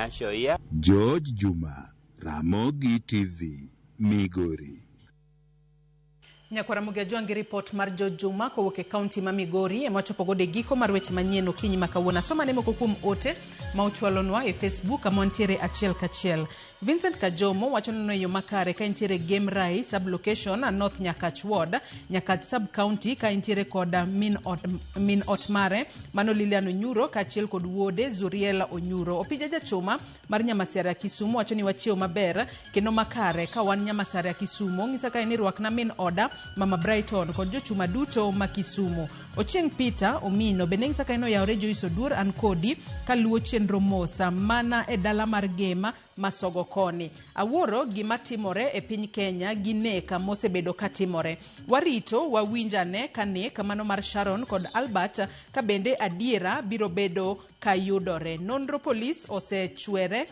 financial year. George Juma, Ramogi TV, Migori. Nyakwar Ramogi Ajwang' gi ripot mar George Juma kowuok e kaunti ma Migori ema wachopo godo e giko mar weche manyien okinyi ma kawuono. Asoma ne moko kuom ote ma uchwalonwa e Facebook kama wantiere achiel kachiel. Vincent Kajomo wacho neno e yo makare ka entiere Game Rai sub location North Nyakach Ward, Nyakach sub county ka entiere kod min ot, min ot mare mano Lilian Onyuro kaachiel kod wuode Zuriel Onyuro. Opija Jachuma mar Nyamasiara Kisumu wacho ni wachiew maber kendo makare ka wan Nyamasaria Kisumu. Ng'isa kae ni rwakna min oda Mama Brighton kod jochuma duto ma Kisumu. Ochieng Peter Omino bende ng'isa kae ni oyawore Joyce Oduor an kodi kaluwo chenro mos mana e dala mar Gema Masogo koni. Awuoro gima timore e piny Kenya gi nek mosebedo katimore. Warito wawinj ane ka nek mano mar Sharon kod Albert ka bende adiera biro bedo ka yudore. Nonro polis osechwere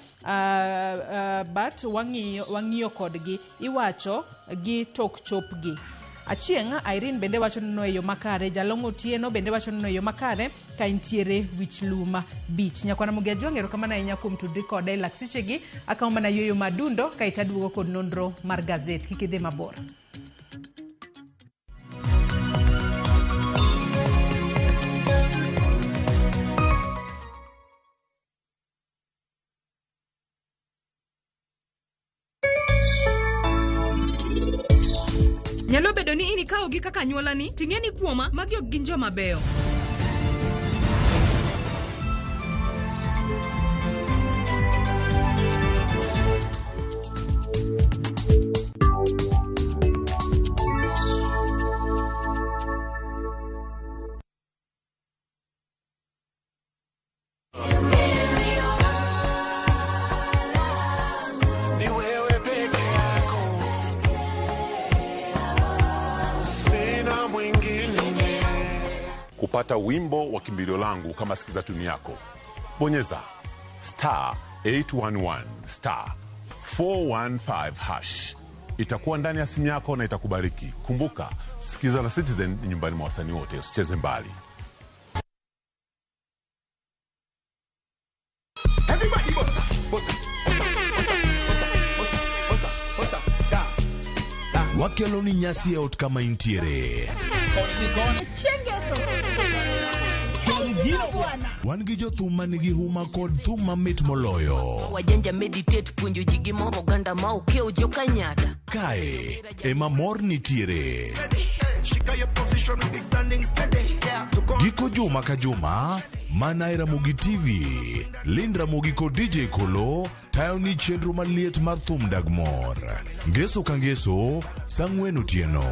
but wang'iyo, wang'iyo kodgi. Iwacho gi tok chopgi. Achieng' Irene bende wacho neno e yo makare. Jalong'o Otieno bende wacho neno e yo makare ka entiere wich luma beach. Nyakwar Ramogi Ajwang' erokamano ahinya kuom tudri koda e lak sechegi. Akawo mana yueyo madundo kaeto aduogo kod nonro mar gazet. Kik idhi mabor. Nyalo bedo ni in ikawogi kaka anyuolani, to ing'e ni kuoma, magi ok gin joma beyo. Ni wewe peke yako, sina mwingine. Kupata wimbo wa kimbilio langu kama sikiza tuni yako, bonyeza star 811 star 415 hash. Itakuwa ndani ya simu yako na itakubariki. Kumbuka, sikiza na Citizen ni nyumbani mwa wasanii wote, usicheze mbali. Everybody bossa, bossa, bossa, bossa, bossa, bossa, dance, dance. Wakelo ni nyasi e ot kama intiere. Wan gi jothum manigi huma kod thum mamit moloyo. Wajanja meditate puonjo ji gi moro oganda ma okew jokanyada. Kae ema mor nitiere. Shika your position, we be standing steady. Giko juma ka juma, mana e Ramogi TV, Lind Ramogi kod DJ Kolo tayo ni chenro maliet mar thum dag mor. Ngeso ka ngeso, saa ang'wen otieno.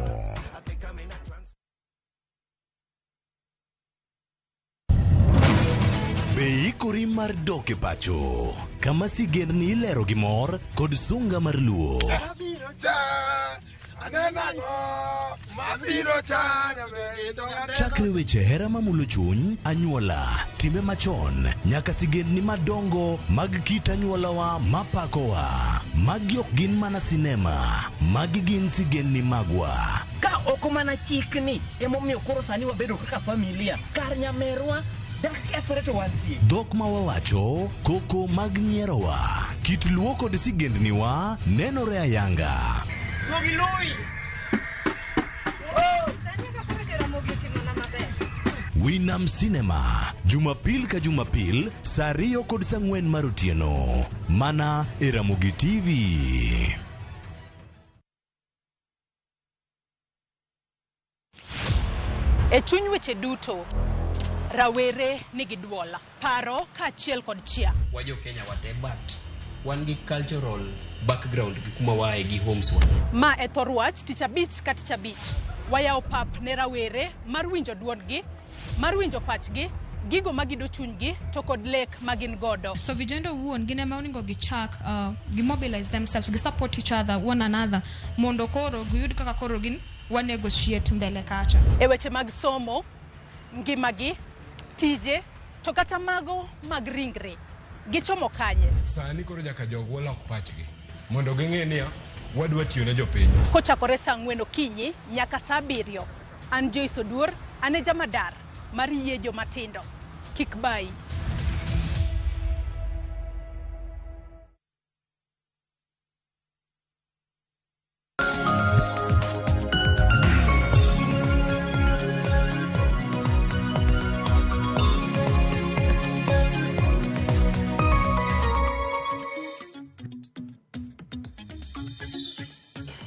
Be ikori mar dok e pacho, kama sigendni ilero gi mor kod sunga mar luo. Chakre weche hera mamulo chuny, anyuola, time machon, nyaka sigendni madongo mag kit anyuolawa mapakowa. Magi ok gin mana sinema, magi gin sigendni magwa. Ka ok mana chikni emomiyo koro sani wabedo kaka familia kar nyamerwa dak kethore to wantie. Dhok ma wawacho, koko mag nyierowa, kit luo kod sigendniwa nenore ayanga. Winam Cinema, Jumapil ka Jumapil, saa ariyo kod saa ang'wen mar otieno. Mana e Ramogi TV. E chuny weche duto, rawere nigi duol, paro kaachiel kod chia. Wajo Kenya wate but wan gi cultural background gi kuma waaye gi homes wa. Ma e thor wach tich abich ka tich abich. Wayawo pap ne rawere mar winjo duondgi, mar winjo pachgi, gigo magido chunygi to kod lek ma gin godo. So vijana owuon gin ema onego gichak gi mobilize themselves, gi support each other, one another mondo koro giyud kaka koro gin wa negotiate mbele kacha. E weche mag somo, ngimagi, tije, to kata mago mag ringre, gichomo kanye? Sani koro nyaka jogwa lok pachgi mondo ging'e niya wadwa tiyo ne jopiny. Kochakore saa ang'wen okinyi nyaka saa abiriyo. An Joyce Oduor, an e jamadar mar yie jomatindo. Kik bayi.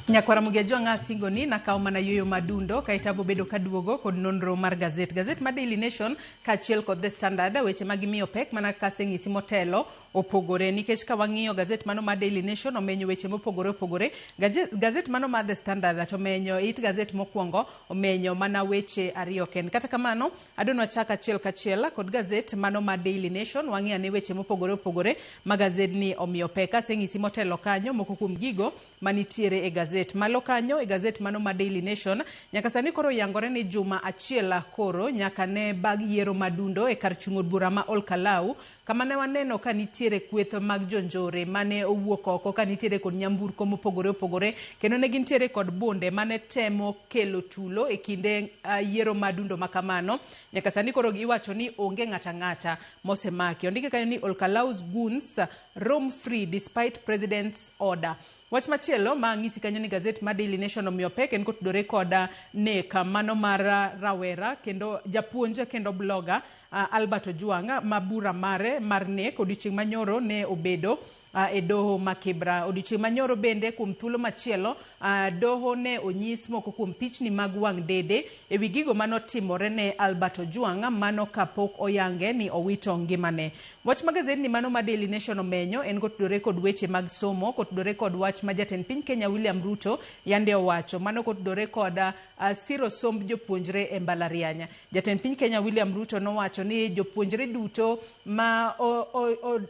Nyakwara Mugia Jwang'a asingo ni nakawo mana yueyo madundo kaeto abo bedo kaduogo kod nonro mar gazet. Gazet mar Daily Nation kaachiel kod The Standard weche ma gimiyo pek mana kaka aseng'isi motelo opogore nikech ka wang'iyo gazet mano mar Daily Nation omenyo weche mopogore opogore. Gazet mano mar The Standard to omenyo it gazet mokwongo omenyo mana weche ariyo kende. Kata kamano adwa wachak achiel kachiel kod gazet mano mar Daily Nation wang'i ane weche mopogore opogore ma gazedni omiyo pek. Aseng'isi motelo kanyo moko kuom gigo manitiere e gazet. Malo kanyo e gazet mano ma Daily Nation nyaka sani koro yangore ni juma achiel koro nyaka ne bag yiero madundo e kar chung' od bura ma Ol Kalou kama ne waneno ka nitiere kweth mag jonjore mane owuok oko ka nitiere kod nyamburko mopogore opogore kendo ne gintiere kod bunde mane temo kelo tulo e kinde yiero madundo makamano. Nyaka sani koro iwacho ni onge ng'ata ng'ata mosemaki. Ondike kanyo ni Ol Kalou's goons roam free despite president's order. Wach machielo ma ng'isi kanyo ni gazet mar Daily Nation omiyo pek en kotudore kod nek mano mar rawera kendo japuonj kendo blogger Albert Ojwang ma bura mare mar nek odiochieng' manyoro ne obedo e doho ma Kibra. Odiochieng' manyoro bende kuom thuolo machielo doho ne onyis moko kuom pichni mag wang' dede e wi gigo manotimore ne Albert Ojwang mano kapok oyange ni owito ngimane. Wach ma gazetni mano ma Daily Nation omenyo en kotudore kod weche mag somo, kotudore kod wach ma jatend piny Kenya William Ruto yande owacho mano kotudore kod siro somb jopuonjre e mbalariany. Jatend piny Kenya William Ruto nowacho ni jopuonjre duto ma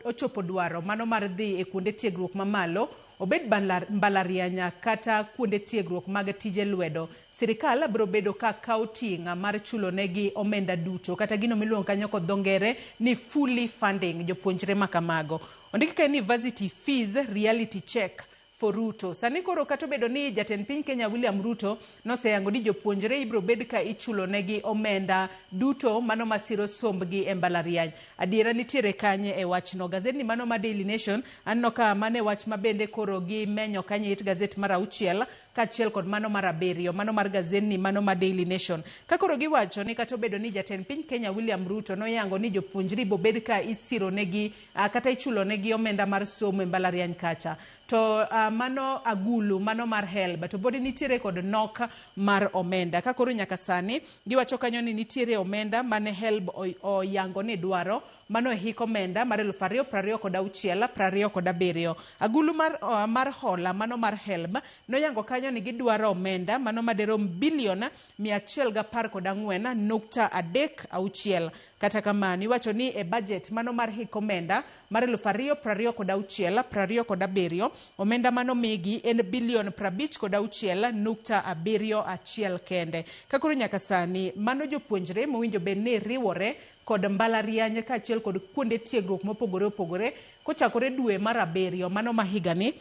ochopo dwaro mano mar dhi e kuonde tiegruok mamalo obed mbalariany kata kuonde tiegruok mag tije lwedo, sirikal biro bedo ka kawo ting' mar chulo negi omenda duto kata gino miluongo kanyo kod dho ngere ni fully funding jopuonjre makamago. Ondiki kae ni varsity fees reality check for Ruto. Sani koro kata obedo ni jatend piny Kenya William Ruto noseyango ni jopuonjre ibiro bed ka ichulo negi omenda duto mano masiro sombgi e mbalariany. Adiera nitiere kanye e wachno. Gazetni mano ma Daily Nation aneno ka mane wach ma bende koro gimenyo kanyo it gazet mar 6 kaachiel kod mano mar 7 mano mar gazetni mano ma Daily Nation. Ka koro giwacho ni kata obedo ni jatend piny Kenya William Ruto noyango ni jopuonjre ibiro bed ka isiro negi kata ichulo negi omenda mar somo e mbalariany kacha. To mano agulu mano mar HELB to pod nitiere kod nok mar omenda. Ka koro nyaka sani giwacho kanyo ni nitiere omenda mane HELB oyango ni dwaro mano e hik omenda mar 2026 27. Agulu mar hola mano mar HELB noyango kanyo ni gidwaro omenda mano maderom bilion 114.36. Kata kamano iwacho ni e budget mano mar hik omenda mar 2026 27 omenda mano migi en bilion 56.71 kende. Ka koro nyaka sani mano jopuonjre mowinjo bed ni riwore kod mbalariany kaachiel kod kuonde tiegruok mopogore opogore kochakore dwe mar 7 mano ma higani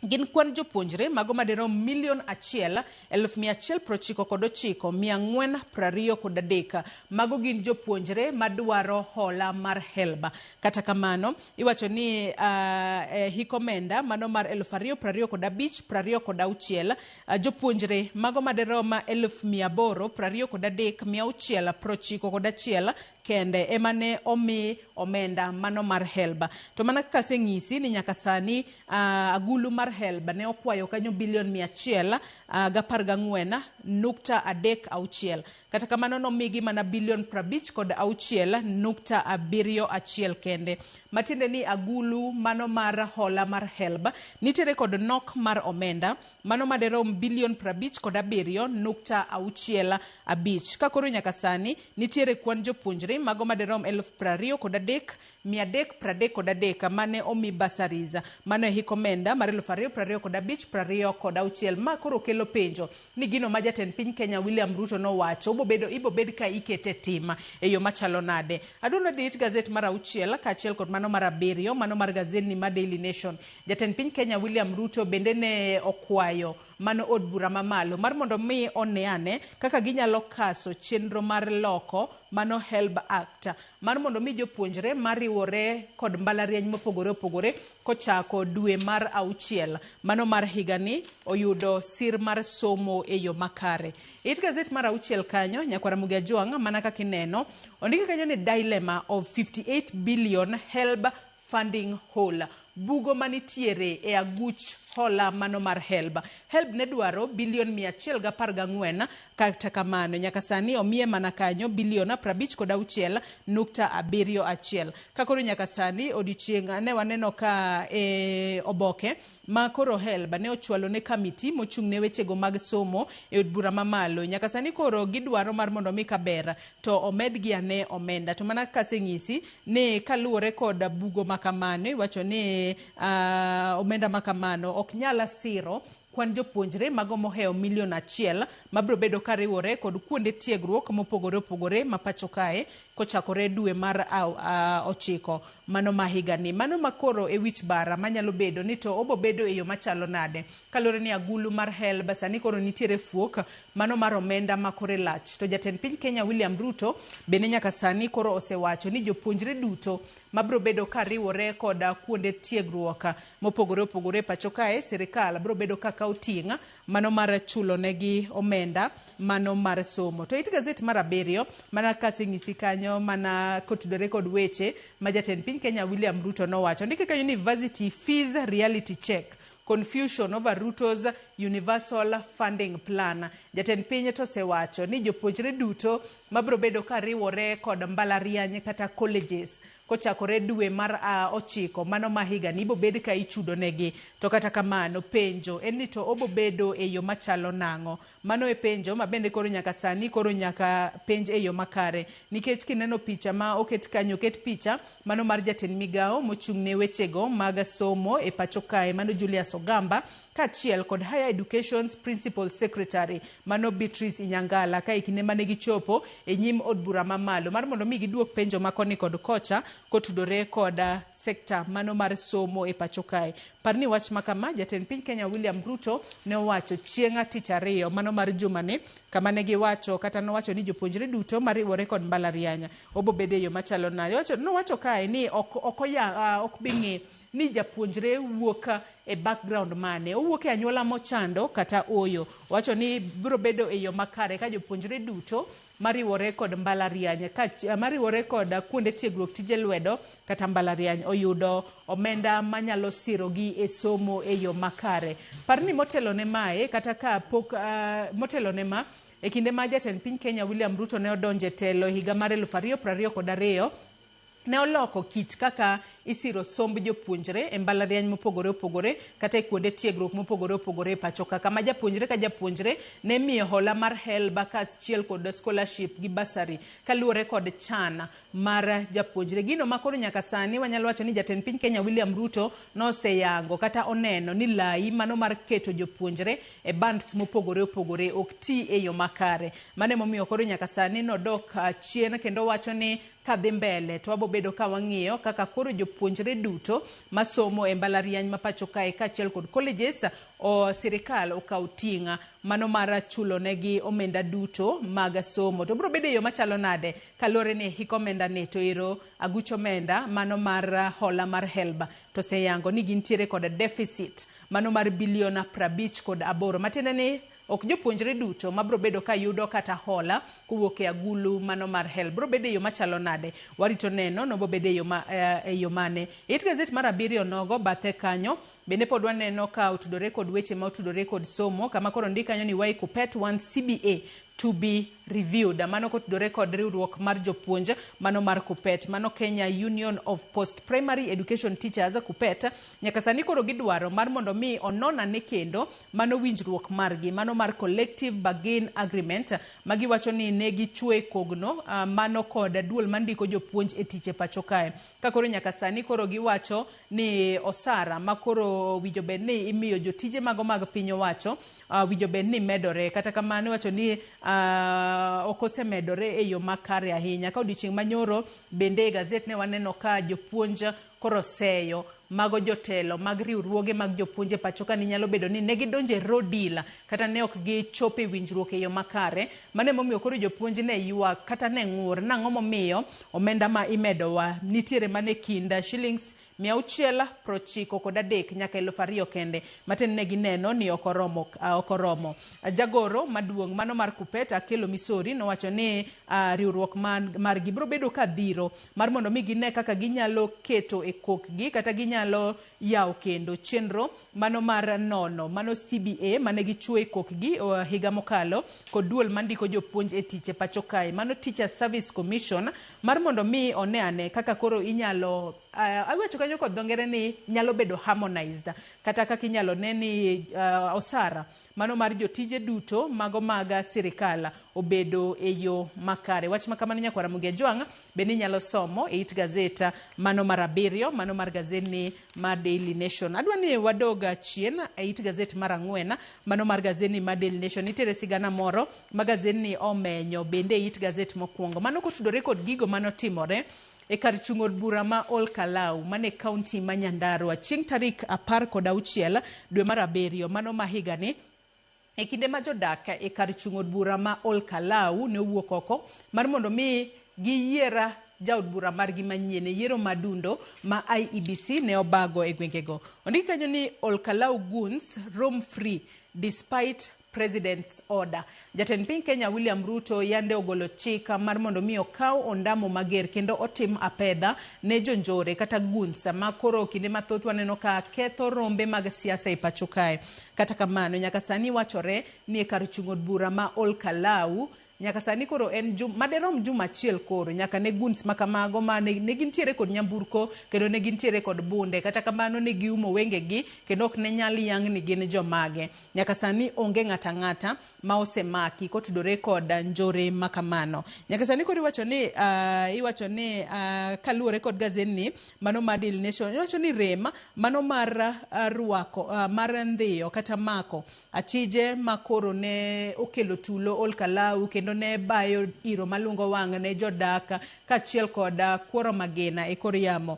gin kwan jopuonjre mago maderom 1,199,423. Mago gin jopuonjre madwaro hola mar HELB. Kata kamano iwacho ni hik omenda mano mar 2025 26 jopuonjre mago maderom 823,691 kende ema ne omi omenda mano mar HELB. To mana kaka aseng'isi ni nyaka sani agulu mar HELB ne okwayo kanyo bilion 114.36. Kata kamano nomigi mana bilion 56.71 kende. Matiende ni agulu mano mar hola mar HELB nitiere kod nok mar omenda mano maderom bilion 57.65. Ka koro nyaka sani nitiere kwan jopuonjre mago maderom 23,333 mane omi bursaries mano e hik omenda mar 2025 26. Ma koro kelo penjo ni gino ma jatend piny Kenya William Ruto nowacho ibo bed ka ikete tim e yo machalo nade. Adwaro dhi it gazet mar 6 kaachiel kod mano mar 7 mano mar gazetni ma Daily Nation. Jatend piny Kenya William Ruto bende ne okwayo mano od bura mamalo mar mondo mi one ane kaka ginyalo kaso chenro mar loko mano HELB Act mar mondo mi jopuonjre mariwore kod mbalariany mopogore opogore kochako dwe mar 6 mano mar higani oyudo sir mar somo e yo makare. It gazet mar 6 kanyo nyakwara Mugia Jwang' mana kaka ineno ondike kanyo ni dilemma of 58 billion HELB funding hole. bugo manitiere e aguch hola mano mar HELB. HELB ne dwaro bilion 114, kata kamano nyaka sani omiye mana kanyo bilion 56.71. Ka koro nyaka sani odiochieng' ne waneno ka e oboke ma koro HELB ne ochwalo ne kamiti mochung' ne wechego mag somo e od bura mamalo. Nyaka sani koro gidwaro mar mondo mi kaber to omedgi ane omenda. To mana kaseng'isi ni kaluwore kod bugo makamano, iwacho ni omenda makamano ok nyal siro kwan jopuonjre mago mohewo milion 1 mabiro bedo kariwore kod kuonde tiegruok mopogore opogore ma pacho kae kochakore dwe mar 9 mano ma higani. Mano makoro e wich bara manyalo bedo ni to obo bedo e yo machalo nade kaluwore ni agulu mar HELB sani koro nitiere fuok mano mar omenda ma kore lach. To jatend piny Kenya William Ruto bende nyaka sani koro osewacho ni jopuonjre duto mabiro bedo kariwore kod kuonde tiegruok mopogore opogore pacho kae, sirikal biro bedo kaka oting' mano mar chulo negi omenda mano mar somo. To it gazet mar 7 mana kaseng'isi kanyo mana kotudore kod weche ma jatend piny Kenya William Ruto nowacho. Ndike kanyo ni varsity fees reality check, confusion over Ruto's universal funding plan. Jatend piny to osewacho ni jopuonjre duto mabiro bedo kariwore kod mbalariany kata colleges kochakore dwe mar 9 mano ma higani ibo bed ka ichudo negi. To kata kamano penjo en ni to obo bedo e yo machalo nang'o? Mano e penjo ma bende koro nyaka sani koro nyaka penj e yo makare, nikech kineno picha ma oket kanyo, oket picha mano mar jatend migawo mochung' ne wechego mag somo e pacho kae mano Julius Ogamba, kaachiel kod Higher Education's Principal Secretary mano Beatrice Inyangala, ka e kinde mane gichopo e nyim od bura mamalo mar mondo mi giduok penjo ma koni kod kocha kotudore kod sekta mano mar somo e pacho kae. Par ni wach makama jatend piny Kenya William Ruto ne owacho chieng' tich ariyo mano mar jumani, kama ne giwacho kata nowacho ni jopuonjre duto mariwore kod mbalariany obo bedo e yo machalo nade. Nowacho kae ni ok bi ng'e ni japuonjre wuok e background mane, owuok e anyuola mochando kata oyo. Owacho ni biro bedo e yo makare ka jopuonjre duto mariwore kod mbalariany, mariwore kod kuonde tiegruok tije lwedo kata mbalariany oyudo omenda manyalo sirogi e somo e yo makare. Par ni motelo ne mae, kata ka pok motelo ne ma e kinde ma jatend piny Kenya William Ruto ne odonjo e telo higa mar 2022, ne oloko kit kaka isiro somb jopuonjre e mbalariany mopogore opogore kata e kuonde tiegruok mopogore opogore e pacho ka, kama japuonjre ka japuonjre ne miyo hola mar HELB kaachiel kod scholarship gi bursary kaluwore kod chan mar japuonjre. Gino ma koro nyaka sani wanyalo wacho ni jatend piny Kenya William Ruto noseyango kata oneno ni lai mano mar keto jopuonjre e bands mopogore opogore ok ti e yo makare. Mano emomiyo koro nyaka sani nodok chien kendo wacho ni kadhi mbele to wabo bedo ka wang'iyo kaka koro jopuonjre duto masomo e mbalariany ma pacho kae kaachiel kod colleges o sirikal okaw ting' mano mar chulo negi omenda duto mag somo. To biro bedo e yo machalo nade kaluwore ni hik omenda ni to ero aguch omenda mano mar hola mar HELB to oseyango ni gintiere kod deficit mano mar bilion 58, matiende ni ok jopuonjre duto mabiro bedo ka yudo kata hola kowuok e agulu mano mar HELB. Biro bedo e yo machalo nade? Warito neno nobo bedo e yo mane. It gazet mar 7 nogo bathe kanyo bende pod waneno ka otudore kod weche ma otudore kod somo, kama koro ndik kanyo ni why Kuppet wants CBA to be reviewed. Mano kotudore kod riwruok mar jopuonj mano mar Kuppet, mano Kenya Union of Post Primary Education Teachers Kuppet. Nyaka sani koro gidwaro mar mondo mi onon ane kendo mano winjruok margi mano mar collective bargain agreement magiwacho ni ne gichwe kogno mano kod duol mandiko jopuonj e tich e pacho kae. Ka koro nyaka sani koro giwacho ni osara ma koro winjo bed ni imiyo jotije mago mag piny owacho winjo bed ni medore. Kata kamano iwacho ni ok osemedore e yo makare ahinya. Ka odiochieng' manyoro bende e gazet ne waneno ka jopuonj koro seyo mago jotelo mag riwruoge mag jopuonj e pacho ka ni nyalo bedo ni ne gidonjo e raw deal kata ne ok gichopo e winjruok e yo makare. Mano emomiyo koro jopuonj ne ywak kata ne ng'ur nang'o momiyo omenda ma imedowa nitiere mana e kind shillings 693 nyaka 2000 kende, matiende ne gineno ni ok oromo, ok oromo. Jagoro maduong' mano mar Kuppet Akelo Misori nowacho ni riwruok margi biro bedo ka dhiro mar mondo mi gine kaka ginyalo keto e kokgi kata ginyalo yawo kendo chenro mano mar nono mano CBA mane gichuo e kokgi higa mokalo kod duol mandiko jopuonj e tich e pacho kae mano Teacher Service Commission mar mondo mi one ane kaka koro inyalo awacho kanyo kod dho ngere ni nyalo bedo harmonized kata kaka inyalo ne ni osara mano mar jotije duto mago mag sirikal obedo e yo makare. Wach ma kamano nyakwara Ramogi Ajwang' bende inyalo somo e it gazet mano mar 7 mano mar gazetni mar Daily Nation. Adwa ni wadog chien e it gazet mar 4 mano mar gazetni mar Daily Nation. Nitiere sigana moro ma gazetni omenyo bende e it gazet mokwongo mano kotudore kod gigo manotimore e kar chung' od bura ma Ol Kalou mane kaunti ma Nyandarua chieng' tarik 16 dwe mar 7 mano ma higani. E kinde ma jodak e kar chung' od bura ma Ol Kalou ne owuok oko mar mondo mi giyier jaod bura margi manyien e yiero madundo ma IEBC ne obago e gwengego. Ondik kanyo ni Ol Kalou goons roam free despite president's order. Jatend piny Kenya William Ruto yande ogolo chik mar mondo mi okaw ondamo mager kendo otim apedha ne jonjore kata goons ma koro kinde mathoth waneno ka ketho rombe mag siasa e pacho kae. Kata kamano nyaka sani wachore ni e kar chung' od bura ma Ol Kalou nyaka sani koro en maderom juma achiel koro nyaka ne goons makamago ma ne gintiere kod nyamburko kendo ne gintiere kod bunde, kata kamano ne giumo wengegi kendo ok ne nyal yang ni gin jomage. Nyaka sani onge ng'ata ang'ata ma osemaki kotudore kod njore makamano. Nyaka sani koro iwacho ni kaluwore kod gazetni mano mar Daily Nation iwacho ni rem mano mar rwako mar ndhiyo kata mako achije makoro ne okelo tulo Ol Kalou kendo ne bayo iro malungo wang' ne jodak kaachiel kod kuoro magina e kor yamo.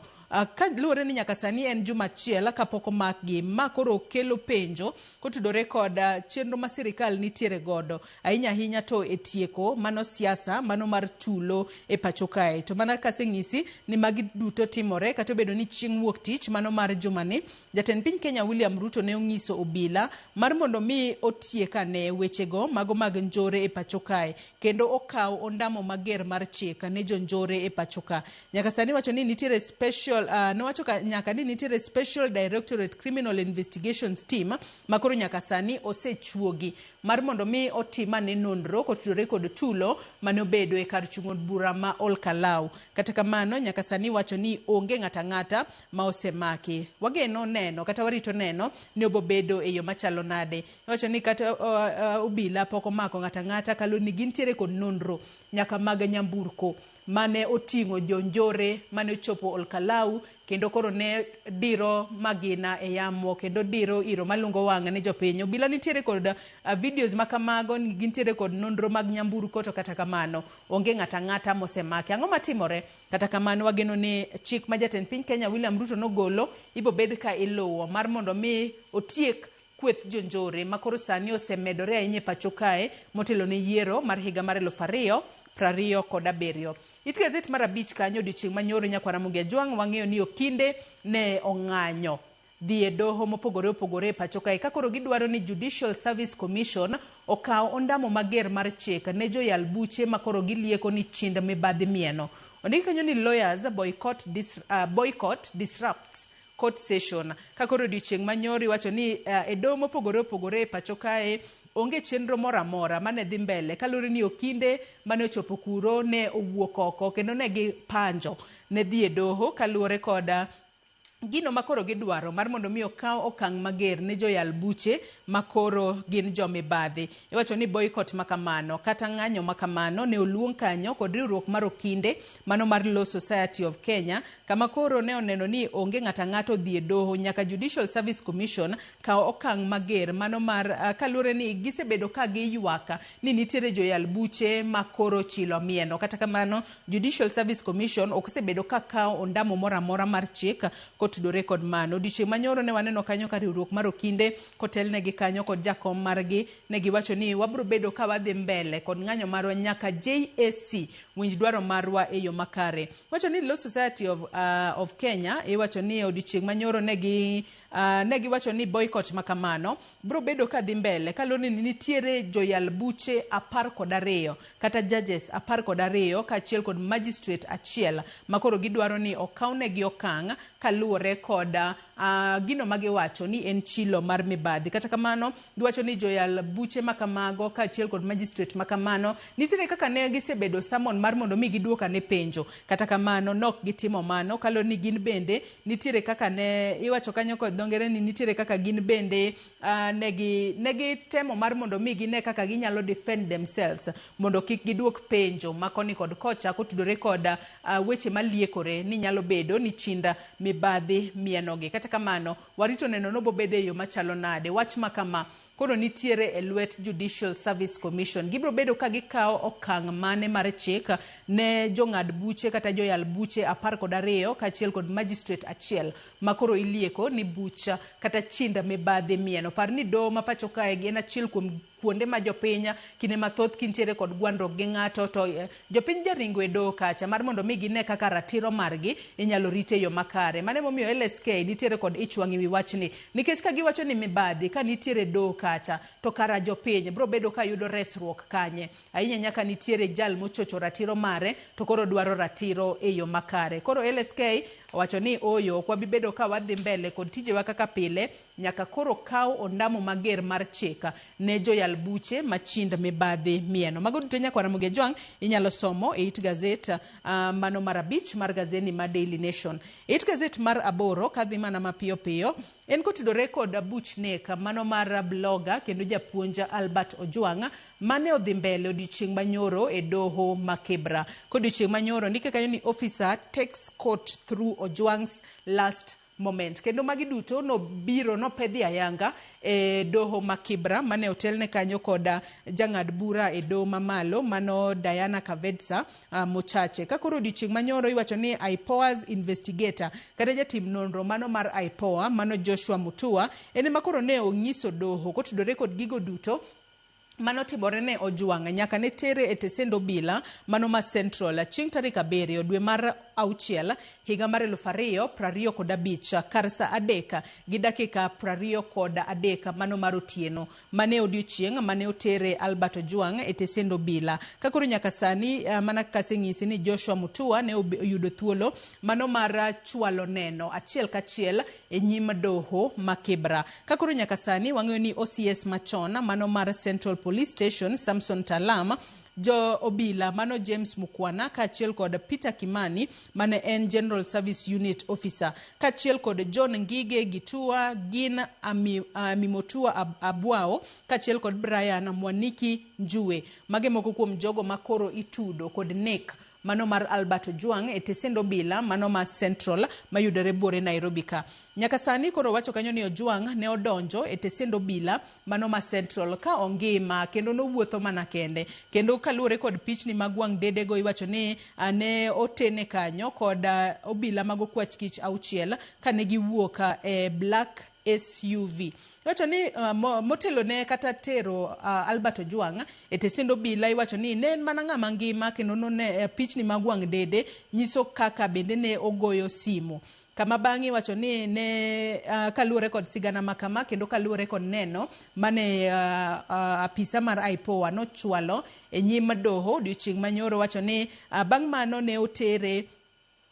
Kaluwore ni nyaka sani en juma achiel kapok omakgi, ma koro kelo penjo kotudore kod chenro ma sirikal nitiere godo ahinya ahinya to e tieko mano siasa mano mar tulo e pacho kae. To mana kaseng'isi ni magi duto timore kata obedo ni chieng' wuok tich mano mar jumani jatend piny Kenya William Ruto ne ong'iso obila mar mondo mi otiek ane wechego mago mag njore e pacho kae kendo okaw ondamo mager mar chik ne jonjore e pacho ka. Nyaka sani wacho ni nitiere special nowacho nyaka ni nitiere Special Directorate Criminal Investigations Team makoro nyaka sani osechuogi mar mondo mi otim ane nonro kotudore kod tulo mane obedo e kar chung' od bura ma Ol Kalou. Kata kamano nyaka sani wacho ni onge ng'ata ang'ata ma osemaki. Wageno neno kata warito neno ni obobedo e yo machalo nade. Iwacho ni kata obila pok omako ng'ata ang'ata kaluwore ni gintiere kod nonro nyaka mag nyamburko mane oting'o jonjore mane ochopo Ol Kalou kendo koro ne diro magina e yamo kendo diro iro malungo wang' ne jopiny. Obila nitiere kod videos makamago, gintiere kod nonro mag nyamburko to kata kamano onge ng'ata ang'ata mosemaki. Ang'o matimore? Kata kamano wageno ni chik ma jatend piny Kenya William Ruto nogolo ibobed ka iluwo mar mondo mi otiek kweth jonjore makoro sani osemedore ahinya e pacho kae motelo ne yiero mar higa mar 2027. It gazet mar 5 kanyo odiochieng' manyoro nyakwara Ramogi Ajwang' wang'eyo ni okinde ne ong'anyo dhi e doho mopogore opogore e pacho kae ka koro gidwaro ni Judicial Service Commission okaw ondamo mager mar chik ne joyal buche makoro gilieko ni chind mibadhi mieno. Ondik kanyo ni lawyers boycott disrupts court session. Ka koro odiochieng' manyoro iwacho ni e doho mopogore opogore e pacho kae onge chenro moro amora mane dhi mbele kaluwore ni okinde mane ochopo kuro ne owuok oko kendo ne gipanjo ne dhi e doho kaluwore kod gino makoro gidwaro mar mondo mi okaw okang' mager ne joyal buche makoro gin jomibadhi. Iwacho ni boycott makamano kata ng'anyo makamano ne oluong kanyo kod riwruok mar okinde mano mar Law Society of Kenya kama koro ne oneno ni onge ng'ata ang'ata odhi e doho nyaka Judicial Service Commission kaw okang' mager mano mar kaluwore ni gisebedo ka giywak ni nitiere joyal buche makoro chilo mieno. Kata kamano Judicial Service Commission ok osebedo ka kawo ondamo moro amora mar chik kotudore kod mano. Odiochieng' manyoro ne waneno kanyo ka riwruok mar okinde kotelnegi kanyo kod jakom margi ne giwacho ni wabro bedo ka wadhi mbele kod ng'anyo marwa nyaka JSC winj dwaro marwa e yo makare. Wacho ni Law Society of Kenya iwacho ni odiochieng' manyoro ne giwacho ni boycott makamano bro bedo ka dhi mbele kaluwore ni nitiere joyal buche 12 kata judges 12 kaachiel kod magistrate achiel makoro gidwaro ni okawnegi okang' kaluwore kod gino magiwacho ni en chilo mar mibadhi. Kata kamano giwacho ni joyal buche makamago kaachiel kod magistrate makamano nitiere kaka ne gisebedo summon mar mondo mi giduok ane penjo. Kata kamano nok gitimo mano kaluwore ni gin bende nitiere kaka ne iwacho kanyo kod dho ngere ni nitiere kaka gin bende negi temo mar mondo mi gine kaka ginyalo defend themselves mondo kik giduok penjo ma koni kod kocha kotudore kod weche maliekore ni nyalo bedo ni chinda mibadhi mienogi. Kata kamano warito neno nobobedo e yo machalo nade wach ma kama koro nitiere e lwet Judicial Service Commission. Gibiro bedo ka gikawo okang' mane mar chik ne jong'ad buche kata joyal buche 12 kaachiel kod magistrate achiel makoro ilieko ni bucha kata chinda mibadhi mieno. Par ni doho ma pacho kae en achiel kuom kuonde ma jopiny kinde mathoth kintiere kod gwandruok gi ng'ato to jopiny jaringo e doho kacha mar mondo mi gine kaka ratiro margi inyalo rit e yo makare. Mano emomiyo LSK nitiere kod ich wang' ewi wachni nikech ka giwacho ni mibadhi ka nitiere doho kacha to kara jopiny bro bedo ka yudo resruok kanye ahinya nyaka nitiere jal mochocho ratiro mare to koro dwaro ratiro e yo makare. Koro LSK owacho ni oyo ok wabi bedo ka wadhi mbele kod tijewa kaka pile nyaka koro kaw ondamo mager mar chik ne joyal buche machind mibadhi mieno. Mago duto nyakwar Ramogi Ajwang' inyalo somo e it gazet mano mar 5 mar gazeti ma Daily Nation. E it gazet mar 8 kadhi mana mapiyo piyo en kotudore kod buch nek mano mar blogger kendo japuonj Albert Ojwang' mane odhi mbele odiochieng' manyoro e doho ma Kibra. Kodiochieng' manyoro ndike kanyo ni officer takes court through Ojwang's last moment. Kendo magi duto nobiro nopedhi ayanga e doho ma Kibra mane otelne kanyo kod jang'ad bura e doho mamalo mano Diana Kavedsa Mochache. Ka koro odiochieng' manyoro iwacho ni IPOA's investigator kata jatim nonro mano mar IPOA mano Joshua Mutua en ema koro ne onyiso doho kotudore kod gigo duto mano timore ne Ojwang' nyaka ne tere e tesend obila mano ma Central chieng' tarik 7 dwe mar 6 higa mar 2025 kar sa 3:23 mano mar otieno mane odiochieng' mane otere Albert Ojwang' e tesend obila. Ka koro nyaka sani mana kaka aseng'isi ni Joshua Mutua ne oyudo thuolo mano mar chwalo neno achiel kachiel e nyim doho ma Kibra. Ka koro nyaka sani wang'eyo ni OCS machon mano mar Central Police Station Samson Talam, jo obila mano James Mukwana kaachiel kod Peter Kimani mane en General Service Unit Officer kaachiel kod John Ngige Gitua gin Amimotua Abwao kaachiel kod Brian Mwaniki Njue. Mage moko kuom jogo makoro itudo kod nek mano mar Albert Ojwang' e tesend obila mano ma Central mayudore buore Nairobi ka. Nyaka sani koro wacho kanyo ni Ojwang' ne odonjo e tesend obila mano ma Central ka ongima kendo nowuotho mana kende. Kendo kaluwore kod pichni mag wang' dedego iwacho ni ne otene kanyo kod obila mag okwach kich 6 kane giwuok e Black SUV. Iwacho ni motelo ne kata tero Albert Ojwang' e tesend obila iwacho ni ne en mana ng'ama ngima kendo none pichni mag wang' dede nyiso kaka bende ne ogoyo simu. Kama bang'e iwacho ni ne kaluwore kod sigana makama kendo kaluwore kod neno mane apisa mar IPOA nochwalo e nyim doho odiochieng' manyoro wacho ni bang' mano ne otere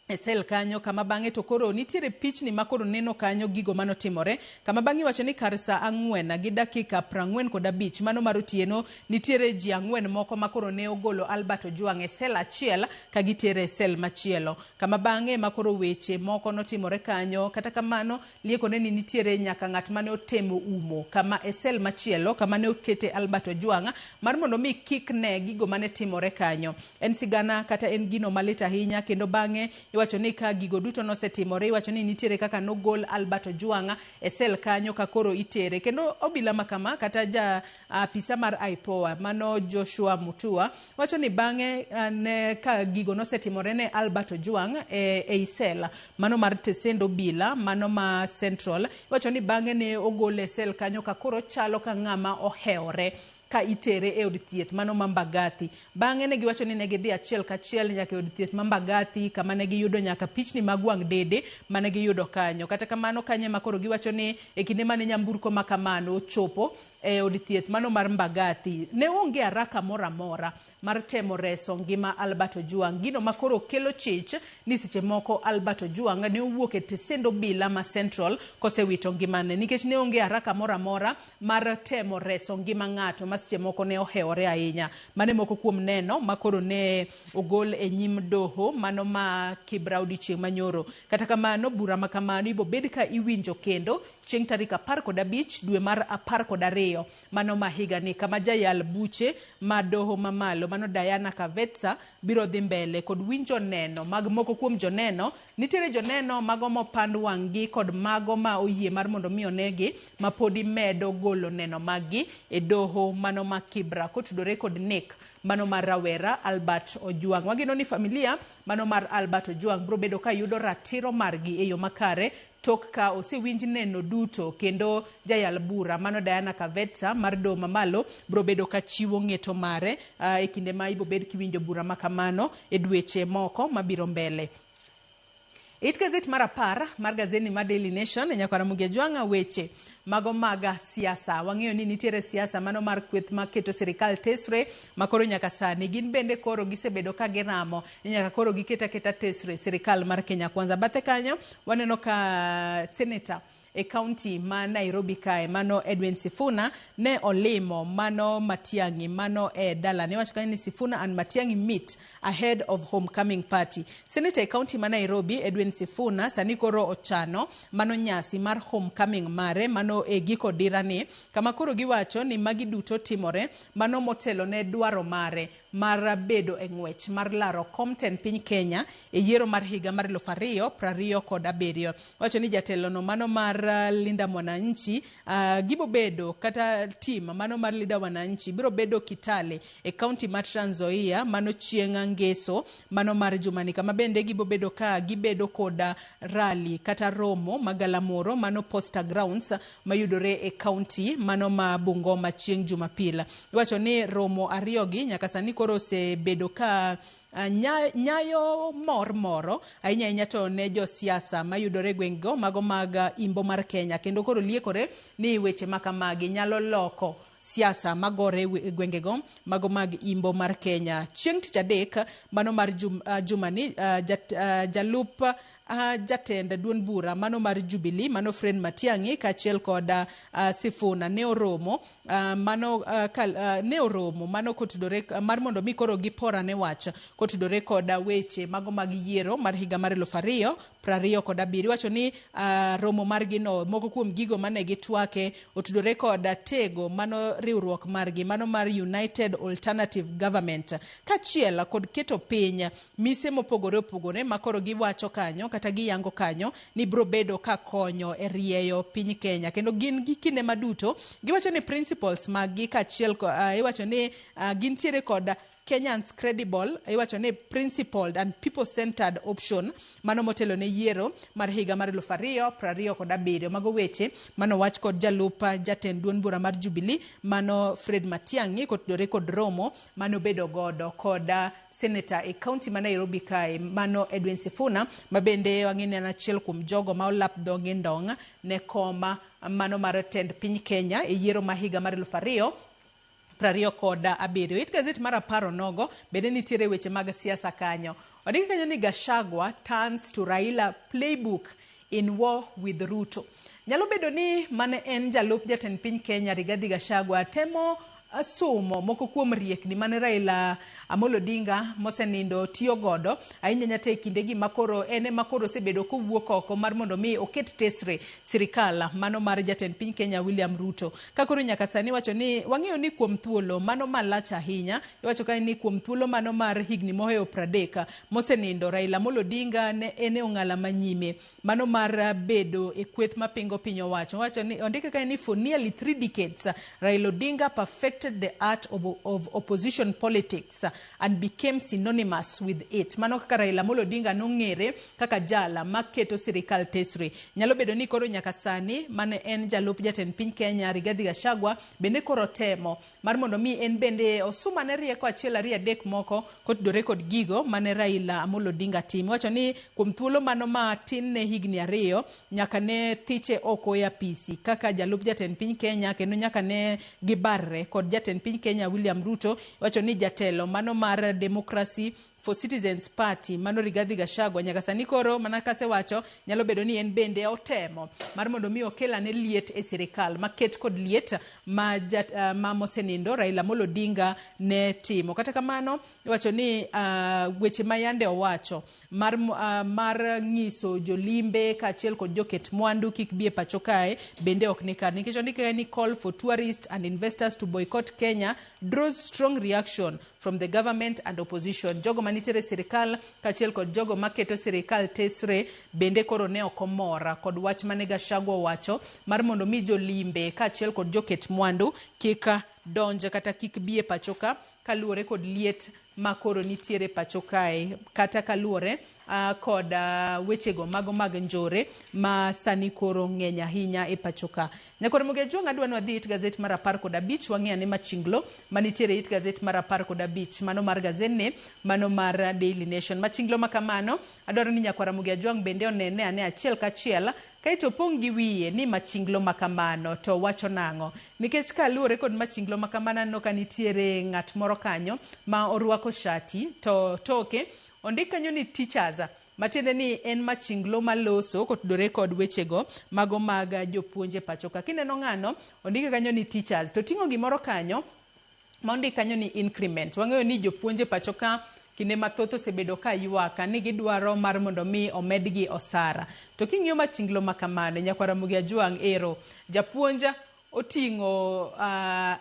e sel kanyo kama bang'e to koro nitiere pichni ma koro neno kanyo gigo manotimore kama bang'e iwacho ni kar sa 4:45 mano mar otieno nitiere ji 4 moko ma koro ne ogolo Albert Ojwang' e sel achiel ka gitere e sel machielo kama bang'e ma koro weche moko notimore kanyo. Kata kamano liekone ni nitiere nyaka ng'at mane otemo umo kama e sel machielo kama ne okete Albert Ojwang' mar mondo mi kik ne gigo mane timore kanyo. En sigana kata en gino malit ahinya kendo bang'e Iwacho ni ka gigo duto nosetimore, iwacho ni nitiere kaka nogol Albert Ojwang e sel kanyo ka koro itere. Kendo obila ma kama kata ja apisa mar IPOA mano Joshua Mutua wacho ni bang'e ne ka gigo nosetimore ne Albert Ojwang ei sel mano mar tesend obila mano ma Central, iwacho ni bang'e ne ogole e sel kanyo ka koro chalo ka ng'ama ohewore ka itere e od thieth mano ma Mbagathi. Bang'e ne giwacho ni ne gidhi achiel kachiel nyaka e od thieth ma Mbagathi kama ne giyudo nyaka pichni mag wang' dede mane giyudo kanyo. Kata kamano kanyo ema koro giwacho ni e kinde mane nyamburko ma kamano ochopo e od thieth mano mar Mbagathi, ne onge haraka moro amora mar temo reso ngima Albert Ojwang. Gino ma koro kelo chich ni seche moko Albert Ojwang ne owuok e tesend obila ma Central kosewito ngimane nikech ne onge haraka moro amora mar temo reso ngima ng'ato ma seche moko ne ohewore ahinya. Mane moko kuom neno ma koro ne ogol e nyim doho mano ma Kibra odiochieng' manyoro. Kata kamano bura ma kamano ibo bed ka iwinjo kendo chieng' tarik 15 dwe mar 12 mano ma higani, kama jayal buche ma doho mamalo mano Diana Kavetsa biro dhi mbele kod winjo neno mag moko kuom joneno. Nitiere joneno mago mopand wang'gi kod mago ma oyie mar mondo mi onegi ma podi medo golo neno maggi e doho mano ma Kibra kotudore kod nek mano mar rawera Albert Ojwang. Wageno ni familia mano mar Albert Ojwang biro bedo ka yudo ratiro margi e yo makare tok ka osewinj neno duto, kendo jayal bura mano Diana Kavetsa mar doho mamalo biro bedo ka chiwo ng'eto mare e kinde ma ibo bed kiwinjo bura ma kamano e dweche moko mabiro mbele. It gazet mar 10 mar gazeti mar Daily Nation e nyakwara Mugia Jwang'a weche mago mag siasa. Wang'eyo ni nitiere siasa mano mar kweth maketo sirikal tesre ma koro nyaka sani gin bende koro gisebedo ka giramo ni nyaka koro giketa keta tesre sirikal mar Kenya Kwanza. Bathe kanyo waneno ka senator e county ma Nairobi kae mano Edwin Sifuna ne olimo mano Matiang'i mano e dalane. Iwacho kanyo ni Sifuna and Matiang'i meet ahead of homecoming party. Senator e county ma Nairobi Edwin Sifuna sani koro ochano mano nyasi mar homecoming mare mano e giko dirani, kama koro giwacho ni magi duto timore mano motelo ne dwaro mare mar bedo e ng'wech mar laro kom tend piny Kenya e yiero mar higa mar 2027. Wacho ni jatelo no mano mar Linda Mwananchi gibo bedo kata team mano mar Linda Mwananchi biro bedo Kitale e county mar Trans Nzoia mano chieng' ngeso mano mar jumani, kama bende gibo bedo ka gibedo koda rally kata romo magalamoro mano Posta Grounds mayudore e county mano ma Bungoma chieng' Jumapil. Iwacho ni romo ariyogi nyaka sani koro osebedo ka nyayo mor moro ahinya ahinya to ne josiasa mayudore e gweng'go mago mag imbo mar Kenya, kendo koro liekore ni weche makamagi nyalo loko siasa magore e gwengego mago mag imbo mar Kenya. Chieng' tich adek mano mar jumani jalup jatend duond bura mano mar Jubilee mano Fred Matiang'i kaachiel kod Sifuna ne oromo mano kotudore mar mondo mi koro giporane wach kotudore kod weche mago mag yiero mar higa mar 2027. Iwacho ni romo margi no moko kuom gigo mane gitwake otudore kod tego mano riwruok margi mano mar United Alternative Government kaachiel kod keto piny mise mopogore opogore ma koro giwacho kanyo kata giyango kanyo ni biro bedo ka konyo e rieyo piny Kenya. Kendo gin gi kinde maduto giwacho ni principles maggi kaachiel iwacho ni gintiere kod Kenyans credible, iwacho ni principled and people-centered option mano motelo ne yiero mar higa mar 2027. Mago weche mano wach kod jalup jatend duond bura mar Jubilee mano Fred Matiang'i kotudore kod romo mano bedo godo kod senator e county ma Nairobi kae mano Edwin Sifuna, ma bende wang'e ni en achiel kuom jogo ma olap dhogi ndong' ne koma mano mar tend piny Kenya e yiero ma higa mar 2027. It gazet mar 10 onogo bende nitiere weche mag siasa kanyo. Ondiki kanyo ni Gachagua turns to Raila playbook in war with Ruto. Nyalo bedo ni mane en jalup jatend piny Kenya Rigathi Gachagua temo Somo moko kuom riekni mane Raila Amolo Odinga mosenindo tiyo godo ahinya nyata e kindegi makoro en ema koro osebedo kowuok oko mar mondo mi oket tesre sirikal mano mar jatend piny Kenya William Ruto. Ka koro nyaka sani iwacho ni wang'eyo ni kuom thuolo mano malach ahinya, iwacho kae ni kuom thuolo mano mar higni mohewo 30 mosenindo Raila Amolo Odinga ne en e ong'ala manyime mano mar bedo e kweth mapingo piny owacho. Owacho ni ondike kae ni for nearly 3 decades Raila Odinga perfected the art of opposition politics and became synonymous with it. Mano kaka Raila Amolo Odinga nong'ere kaka jala maketo sirikal tesre. Nyalo bedo ni koro nyaka sani mane en jalup jatend piny Kenya Rigathi Gachagua bende koro temo mar mondo mi en bende osumane rieko achiel ariyo adek moko kotudore kod gigo mane Raila Amolo Odinga timo. Iwacho ni kuom thuolo mano matin ne higni 2 nyaka ne thiche oko e apisi kaka jalup jatend piny Kenya kendo nyaka ne gibarre kod jatend piny Kenya William Ruto. Iwacho ni jatelo mano mar Democracy for Citizens Party mano Rigathi Gachagua nyaka sani koro mana kasewacho nyalo bedo ni en bende otemo mar mondo mi okel ane liet e sirikal maket kod liet ma, ma mosenindo Raila Amolo Odinga ne timo. Kata kamano iwacho ni weche ma yande owacho mar ng'iso jolimbe kaachiel kod joket mwandu kik bi e pacho kae bende ok ni kare nikech ondike ni call for tourists and investors to boycott Kenya draws strong reaction from the government and opposition. Jogo manitiere e sirikal kaachiel kod jogo maketo sirikal tesre bende koro ne ok omor kod wach mane Gachagua owacho mar mondo mi jolimbe kaachiel kod joket mwandu kik donj kata kik bi e pacho ka kaluwore kod liet ma koro nitiere pacho kae kata kaluwore kod wechego mago mag njore ma sani koro ng'eny ahinya e pacho ka. Nyakoro Mogi Ajwang' adwa ni wadhi it gazet mar 15 wang'i ane machinglo manitiere it gazet mar 15 mano mar gazetni mano mar Daily Nation. Machinglo ma kamano adwaro ni nyakwara Mogi Ajwang' bende onene ane achiel kachiel kaeto opong' gi wiye ni machinglo ma kamano to wacho nang'o. Nikech kaluwore kod machinglo ma kamano aneno ka nitiere ng'at moro kanyo ma orwako shati to toke ondik kanyo ni teachers, matiende ni en machinglo maloso kotudore kod wechego mago mag jopuonje pacho ka. Kineno ng'ano ondike kanyo ni teachers to ting'o gimoro kanyo ma ondik kanyo ni increment. Wang'eyo ni jopuonje pacho ka kinde mathoth osebedo ka ywak ni gidwaro mar mondo mi omedgi osara. To king'iyo machinglo ma kamano nyakwara Ramogi Ajwang' ero japuonj oting'o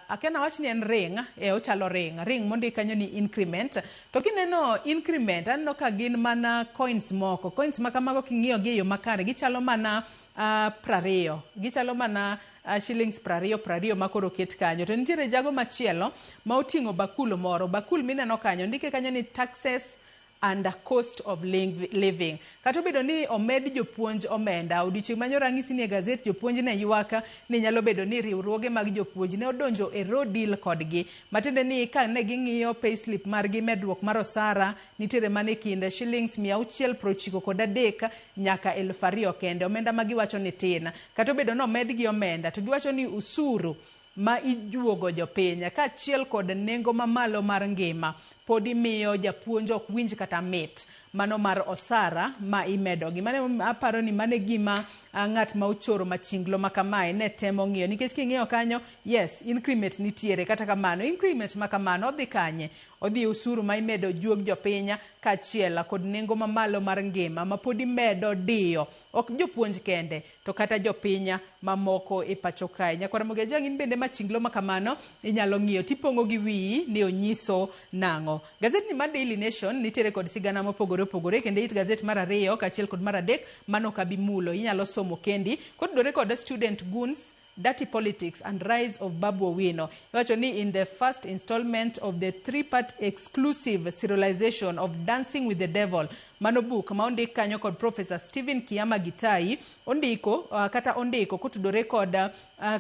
akia nawach ni en ring, ochalo ring mondik kanyo ni increment. To kineno increment aneno ka gin mana coins moko. Coins ma kamago king'iyo gi e yo makare gichalo mana 20, gichalo mana shillings 20 20 ma koro oket kanyo. To nitiere jago machielo ma oting'o bakul moro. Bakul mineno kanyo ondike kanyo ni taxes and cost of living. Kata obedo ni omed jopuonj omenda, odiochieng' manyoro ang'isi ni e gazet jopuonj ne ywak ni nyalo bedo ni riwruoge mag jopuonj ne odonjo e raw deal kodgi. Matiende ni ka ne ging'iyo payslip margi medruok mar osara nitiere mana e kind shillings 693 nyaka 2000 kende. Omenda ma giwacho ni tin. Kata obedo ni omedgi omenda to giwacho ni usuru ma ijuogo jopiny kaachiel kod nengo mamalo mar ngima pod imiyo japuonj ok winj kata mit mano mar osara ma imedogi. Mano aparo ni mano e gima ng'at ma ochoro machinglo ma kamae ne temo ng'iyo nikech king'iyo kanyo yes increment nitiere kata kamano increment ma kamano odhi kanye? Odhi usuru ma imedo juog jopiny kaachiel kod nengo mamalo mar ngima ma pod imedo diyo ok jopuonj kende to kata jopiny mamoko e pacho kae. Nyakwar Ramogi Ajwang' in bende machinglo ma kamano inyalo ng'iyo tipong'o gi wiyi ni onyiso nang'o. Gazetni mar Daily Nation nitiere kod sigana mopogore opogore kendo it gazet mar 2 kaachiel kod mar 3 mano ok abi mulo inyalo somo kendi kotudore kod student goons, dirty politics and rise of Babu Owino. Iwacho ni in the first installment of the 3-part exclusive serialization of Dancing with the Devil, mano book ma ondik kanyo kod Professor Stephen Kiama Gitai ondiko kata ondiko kotudore kod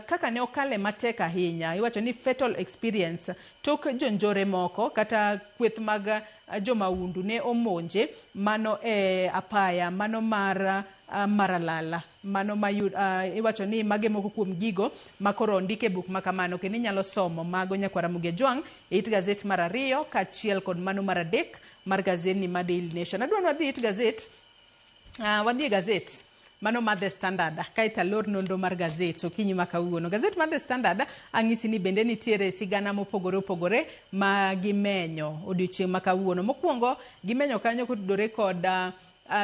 kaka ne okale matek ahinya. Iwacho ni fatal experience tok jonjore moko kata kweth mag jomaundu ne omonje mano e apaya mano mar Maralala mano ma iwacho ni mage moko kuom gigo makoro ondike buk ma kamano kendo inyalo somo mago nyakwar Ramogi Ajwang' e it gazet mar 2 kaachiel kod mano mar 3 mar gazetni mar Daily Nation. Adwa ni wadhi it gazet, wadhi e gazet Mano mar The Standard. Kaeto alor nonro mar gazet okinyi ma kawuono. Gazet mar The Standard ang'isi ni bende nitiere sigana mopogore opogore ma gimenyo odiochieng' ma kawuono. Mokwongo gimenyo kanyo kotudore kod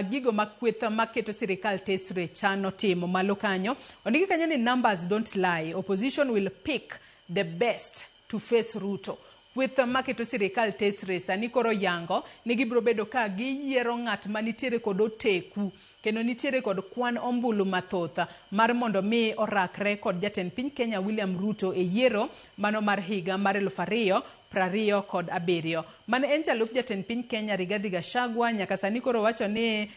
gigo ma kweth maketo sirikal tesre chano timo malo kanyo. Ondiki kanyo ni numbers don't lie. Opposition will pick the best to face Ruto. Kweth maketo sirikal tesre sani koro yango ni gibiro bedo ka giyiero ng'at manitiere kod oteku kendo nitiere kod kwan ombulu mathoth mar mondo mi orakre kod jatend piny Kenya William Ruto e yiero mano mar higa mar 2027. Mane en jalup jatend piny Kenya Rigathi Gachagua nyaka sani koro wacho ni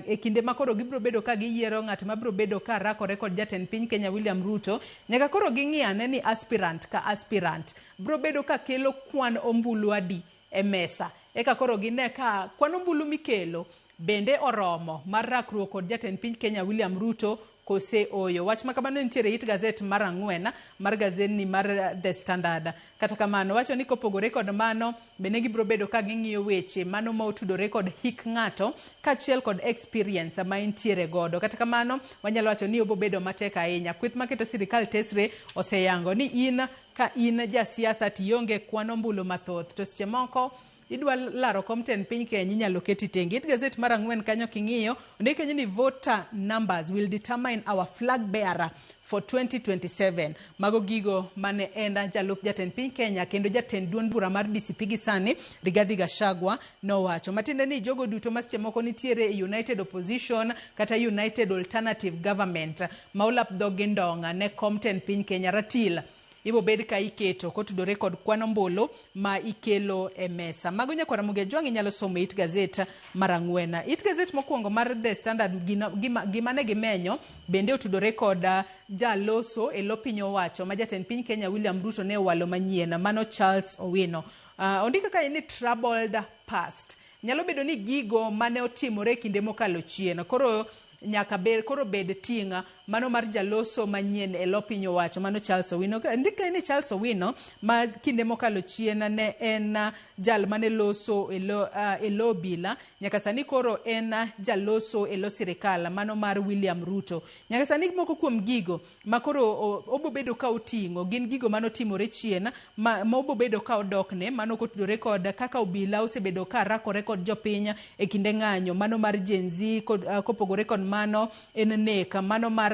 e kinde ma koro gibiro bedo ka giyiero ng'at mabiro bedo ka rakore kod jatend piny Kenya William Ruto, nyaka koro ging'i ane ni aspirant ka aspirant biro bedo ka kelo kwan ombulu adi e mesa. Eka koro gine ka kwan ombulu mikelo bende oromo mar rakruok kod jatend piny Kenya William Ruto kose oyo. Wach ma kamano nitiere it gazet mar 4 mar gazetni mar The Standard. Kata kamano, wacho ni kopogore kod mano, bende gibiro bedo ka ging'iyo weche mano ma otudore kod hik ng'ato kaachiel kod experience ma entiere godo. Kata kamano, wanyalo wacho ni obo bedo matek ahinya. Kweth maketo sirikal tesre oseyango ni in ka in jasiasa tionge kwan ombulu mathoth, to seche moko idwa laro kom tend piny Kenya inyalo keti tenge. It gazet mar 4 kanyo king'iyo, ondik kanyo ni voter numbers will determine our flag bearer for 2027. Mago gigo mane en jalup jatend piny Kenya kendo jatend duond bura mar DCP gi sani Rigathi Gachagua nowacho. Matiende ni jogo duto ma seche moko nitiere e United Opposition kata United Alternative Government ma olap dhogi ndong'a ne kom tend piny Kenya ratil ibo bed ka iketo kotudore kod kwan ombulu ma ikelo e mesa. Mago nyakwara Ramogi Ajwang' inyalo somo e it gazet mar 4. It gazet mokwongo mar The Standard gima ne gimenyo bende otudore kod jaloso e lo piny owacho ma jatend piny Kenya William Ruto ne owalo manyien, mano Charles Owino. Ondiko kae ni troubled past. Nyalo bedo ni gigo mane otimore e kinde mokalo chien. Koro nyaka ber koro bed tinga mano mar jaloso manyien e lo piny owacho mano Charles Owino. Ndike ni Charles Owino ma kinde mokalo chien ne en jal mane loso e lo obila, nyaka sani koro en jaloso e lo sirikal mano mar William Ruto. Nyaka sani moko kuom gigo ma koro obo bedo ka oting'o gin gigo mane otimore chien ma obo bedo ka odokne mano kotudore kod kaka obila osebedo ka rakore kod jopiny e kinde ng'anyo mano mar Gen Z kopogore kod mano en nek mano mar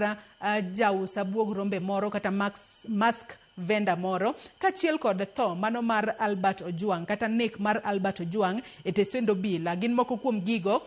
jausa buog rombe moro kata mask vendor moro kaachiel kod tho mano mar Albert Ojwang kata nek mar Albert Ojwang e tesend obila. Gin moko kuom gigo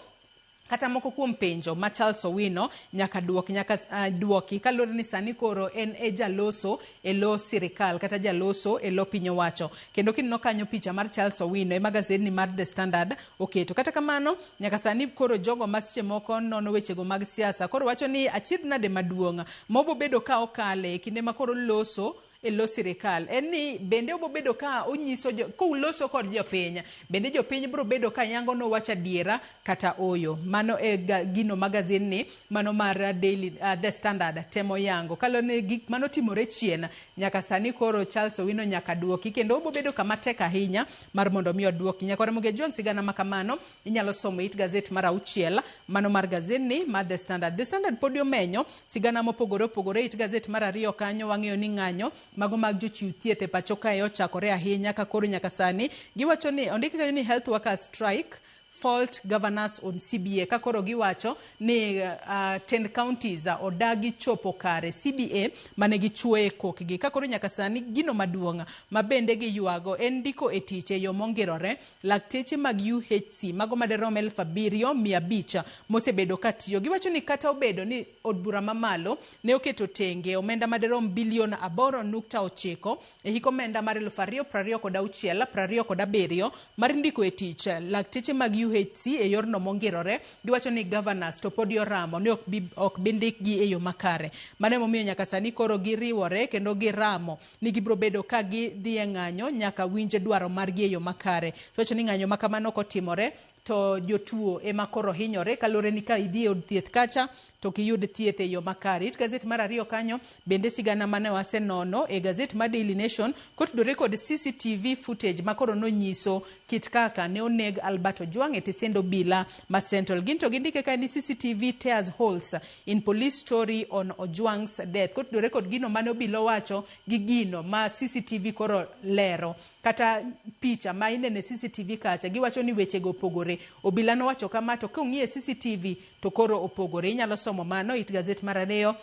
kata moko kuom penjo ma Charles Owino nyaka duoki kaluwore ni sani koro en e jaloso e lo sirikal kata jaloso e lo piny owacho. Kendo kineno kanyo picha mar Charles Owino e magazetni mar The Standard oketo. Kata kamano nyaka sani koro jogo ma seche moko nono wechego mag siasa koro wacho ni achiedh nade maduong' ma obo bedo ka okale e kinde ma koro loso e lo sirikal en ni bende obo bedo ka onyiso kouloso kod jopiny bende jopiny biro bedo ka yango nowach adiera kata oyo. Mano e gino magazine ni mano mar Daily The Standard temo yango kaluwore ni gik manotimore chien nyaka sani koro Charles Owino nyaka duoki kendo obo bedo kama tek ahinya mar mondo mi oduoki. Nyaka Ramogi Ajwang' sigana ma kamano inyalo somo it gazet mar 6 mano mar gazet ni mar The Standard. The Standard pod omenyo sigana mopogore opogore it gazet mar 2 kanyo wang'eyo ni ng'anyo mago mag jochiw thieth e pacho kae ochakore ahinya ka koro nyaka sani giwacho ni ondiki kanyo ni health workers strike fault governors on CBA ka koro giwacho ni 10 counties odagi chopo kare CBA mane gichwoye kokgi. Ka koro nyaka sani gino maduong' ma bende giywago en ndiko e tich e yo mongirore lakteche mag UHC mago maderom 7,500 mosebedo ka tiyo. Giwacho ni kata obedo ni od bura mamalo ne oketo tenge omenda maderom bilion 8.9 e hik omenda mar 2026 27 mar ndiko e tich lakteche mag UHC e yorno mongirore. Giwacho ni governors to pod oramo ni ok bi ndikgi e yo makare. Mano emomiyo nyaka sani koro giriwore kendo giramo ni gibiro bedo ka gidhi e ng'anyo nyaka winj dwaro margi e yo makare. Giwacho ni ng'anyo ma kamano kotimore to jotuo ema koro hinyore kaluwore ni ka idhi e od thieth kacha to ok iyud thieth e yo makare. It gazet mar ariyo kanyo bende sigana mane wasenono e gazet mar Daily Nation kotudore kod CCTV footage ma koro nonyiso kit kaka ne oneg Albert Ojwang e tesend obila ma Central. Gin to gindike kae ni CCTV tears holes in police story on Ojwang's death. Kotudore kod gino mane obila owacho gi gino ma CCTV koro lero kata picha ma ineno e CCTV kacha giwacho ni wechego opogore. Obila nowacho kama to kong'iye CCTV to koro opogore. Inyalo somo mano it gazet mar ariyo.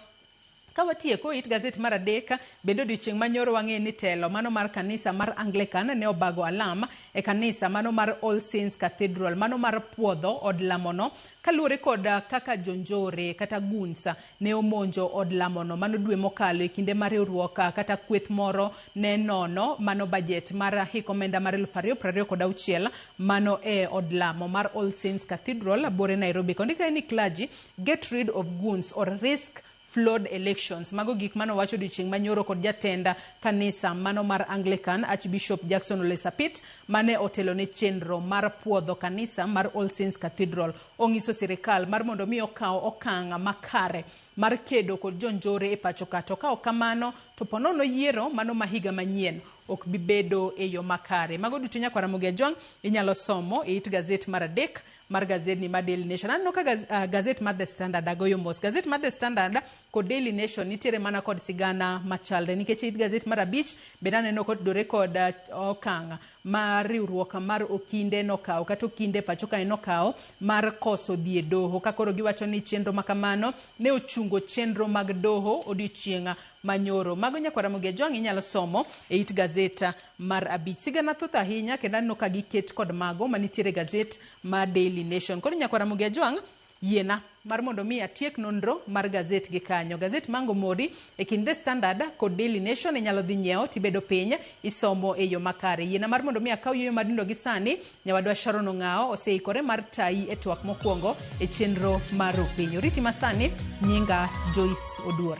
Ka watieko it gazet mar adek, bende odiochieng' manyoro wang'e ni telo mano mar kanisa mar Anglican ne obago alam e kanisa mano mar All Saints Cathedral mano mar puodho od lamono kaluwore kod kaka jonjore kata goons ne omonjo od lamono mano dwe mokalo e kinde ma riwruok kata kweth moro ne nono mano bajet mar hik omenda mar 2026 mano e od lamo mar All Saints Cathedral bore Nairobi. Kondika ni clergy get rid of goons or risk flawed elections. Mago gik mano wacho odiochieng' manyoro kod jatend kanisa mano mar Anglican Archbishop Jackson Ole Sapit mane otelo ne chenro mar puodho kanisa mar All Saints Cathedral. Onyiso sirikal mar mondo mi okaw okang' makare mar kedo kod jonjore e pacho ka. To ka ok kamano to ponono yiero mano ma higa manyien ok bi bedo e yo makare. Mago duto nyakwar Ramogi Ajwang' inyalo somo e it gazet mar adek mar gazet ni mar Daily Nation. Aneno ka gazet mar The Standard agoyo mos. Gazet mar The Standard kod Daily Nation nitiere mana kod sigana machalre nikech e it gazet mar abich bende aneno kotudore kod okang' ma riwruok mar okinde nokawo kata okinde pacho kae nokawo mar koso dhi e doho ka koro giwacho ni chenro ma kamano ne ochungo chenro mag doho odiochieng' manyoro. Mago nyakwar Ramogi Ajwang' inyalo somo e it gazet mar abich. Sigana thoth ahinya kendo aneno ka giket kod mago manitiere e gazet mar Daily Nation. Koro nyakwar Ramogi Ajwang' yiena mar mondo mi atiek nonro mar gazet gi kanyo. Gazet mango mori e kind The Standard kod Daily Nation inyalo dhi nyiewo tibedo piny isomo e yo makare. Yiena mar mondo mi akaw yueyo madindo gi sani, nyawadwa Sharon Ong'ao oseikore mar tayi e twak mokwongo e chenro mar Rupiny. Oriti masani, nyinga Joyce Oduor.